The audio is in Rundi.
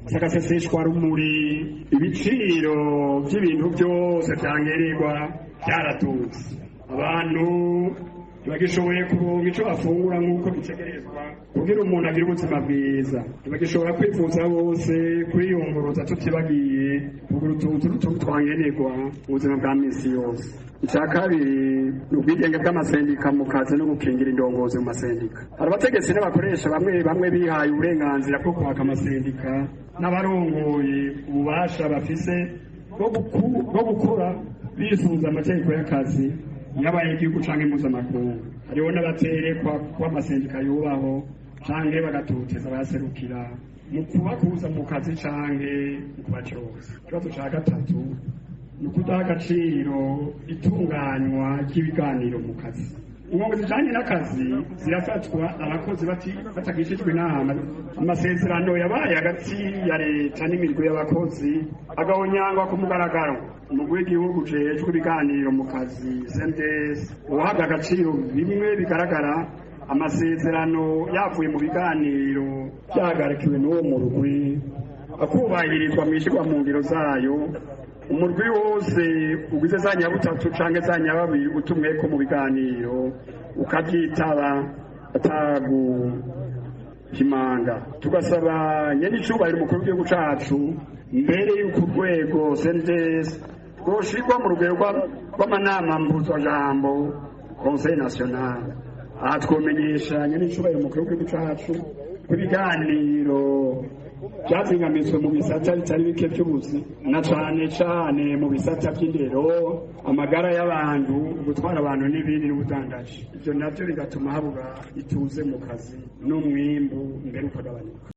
Sagaseseshwa rumuri, ibiciro by'ibintu byose byangenerwa byaradutse, abantu ntibagishoboye kuronka ico bafungura nk'uko bitegerezwa kugira umuntu agire ubuzima bwiza, ntibagishobora kwivuza bose, kwiyunguruza, tutibagiye kugura utuntu n'utuntu twangenerwa mu buzima bwa misi yose. Icya kabiri ni ubwigenge bw'amasendika mu kazi no gukingira indongozi mu masendika. Hari abategetsi n'abakoresha bamwe bamwe bihaye uburenganzira bwo kwaka amasendika n'abarongoye ububasha bafise bwo gukora bisunze amategeko y'akazi yabaye igihugu canke mpuzamakungu. Hariho n'abaterekwa ko amasendika yubaho canke bagatoteza abayaserukira mu kubakuza mu kazi canke mu kubacoza. Ikibazo ca gatatu ni ukudaha agaciro itunganywa ry'ibiganiro mu kazi. Ingongo zijanye n'akazi zirafatwa abakozi batagishijwe inama. Amasezerano yabaye hagati ya leta n'imirwi y'abakozi agahonyangwa ku mugaragaro. Umugwi w'igihugu ujejwe ibiganiro mu kazi CNDS uhabwa agaciro bimwe bigaragara amasezerano yavuye mu biganiro byahagarikiwe n'uwo murwi akubahirizwa mu ishyirwa mu ngiro zayo. Umurwi wose ugize za nyabutatu canke za nyababiri utumweko mu biganiro ukavyitaba ataguhimanga. Tugasaba nyenicubahiro umukuru w'igihugu cacu mbere y'uko urwego CNDS rwoshirwa mu rugero rw'amanama mpuzajambo Conseil National. Aha twomenyesha nyenicubahiro umukuru w'igihugu cacu ko ibiganiro byazingamitswe mu bisata bitari bike by'ubuzi na cane cane mu bisata by'indero, amagara y'abantu, gutwara abantu n'ibindi n'ubudandaji. Ivyo navyo bigatuma habura ituze mu kazi n'umwimbu mbere ukagabanuka.